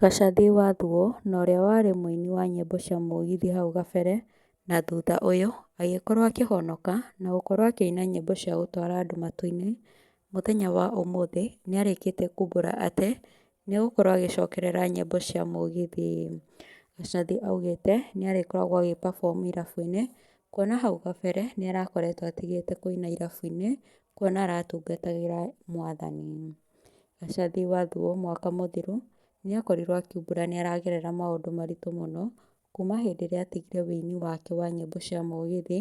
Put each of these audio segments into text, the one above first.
Gacathi wa Thuo na ũrĩa warĩ mũini wa nyĩmbo cia mũgithi hau gabere na thutha ũyũ agĩkorwo akĩhonoka na gũkorwo akĩina nyĩmbo cia gũtwara andũ matu-inĩ, mũthenya wa ũmũthĩ nĩarĩkĩtie kumbũra atĩ nĩegũkorwo agĩcokerera nyĩmbo cia mũgithi. Gacathi augĩte nĩarĩkoragwo agĩ perform irabu-inĩ kuona hau gabere nĩarakoretwo atigĩte kũina irabu-inĩ kuona aratungatagĩra mwathani. Gacathi wa Thuo mwaka mũthiru nĩakorirwo akiumbũra nĩaragerera maũndũ maritũ mũno kuma hĩndĩ ĩrĩa atigire wũini wake wa nyĩmbo cia mũgithi,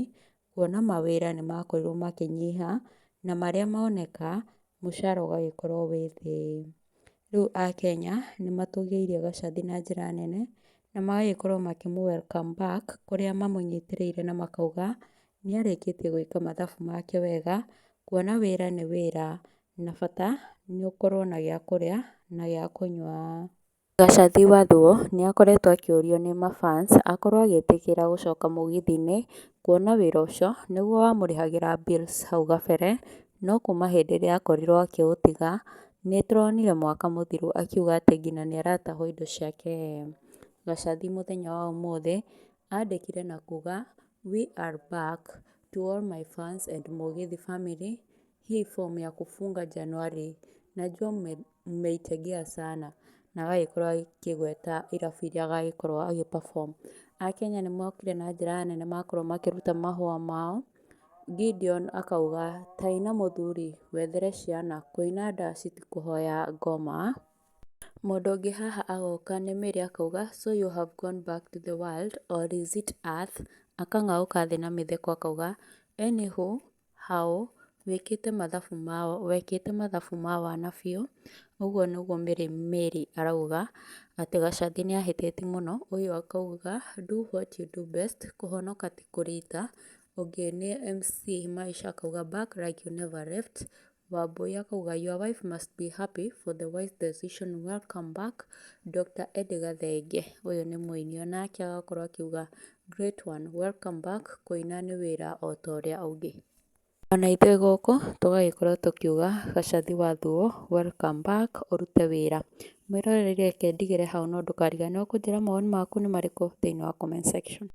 kuona mawĩra nĩmakorirwo makĩnyiha na marĩa moneka mũcara ũgagĩkorwo wĩ thĩ. Rĩu akenya nĩmatũgĩirie Gacathi na njĩra nene na magagĩkorwo makĩmũ welcome back kũrĩa mamũnyitĩrĩire na makauga nĩarĩkĩtie gwĩka mathabu make wega kuona wĩra nĩ wĩra na bata nĩ ũkorwo na gĩa kũrĩa na gĩa kũnyua. Gacathi wa Thuo nĩakoretwo akĩũrio nĩ ma fans akorwo agĩtĩkĩra gũcoka mũgithi-inĩ kuona wĩra ũcio nĩguo wamũrĩhagĩra bills hau gabere, no kuma hĩndĩ ĩrĩa akorirwo akĩũtiga nĩtũronire mwaka mũthiru akiuga atĩ nginya nĩaratahwo indo ciake. Gacathi mũthenya wa ũmũthĩ andĩkire na kuga, "We are back to all my fans and Mugithi family hii form ya kufunga Januari najua mmeitegea sana," na agagĩkorwo akĩgweta irabu iria agagĩkorwo agĩ perform. Akenya nĩmokire na njĩra nene makorwo makĩruta mahũa mao, Gideon akauga ta ina mũthuri wethere ciana kũina ndaci ti kũhoya ngoma. Mũndũ ũngĩ haha agoka nĩ Mary akauga, "So you have gone back to the world or is it earth?" Akang'aũka thĩ na mĩtheko akauga, "Anywho how wĩkĩte mathabu ma wana biũ," ũguo nĩguo Mary Mary arauga atĩ Gacathi nĩahĩtĩtie mũno, ũyũ akauga, "Do what you do best, kũhonoka ti kũrita." Ũngĩ nĩ MC Maisha akauga, "Back like you never left." Wambui akauga, "Your wife must be happy for the wise decision, welcome back." Dr. Eddie Gathenge ũyũ nĩ mũini onake agakorwo akiuga, "Great one, welcome back, kũina nĩ wĩra ota ũrĩa ũngĩ." Ona ithuĩ gũkũ tũgagĩkorwo tũkiuga Gacathi wa Thuo welcome back ũrute wĩra. Mwĩroreri reke ndigĩre hau no ndũkariganĩrwo kũnjĩra mawoni maku nĩ marĩkũ thĩinĩ wa comment section.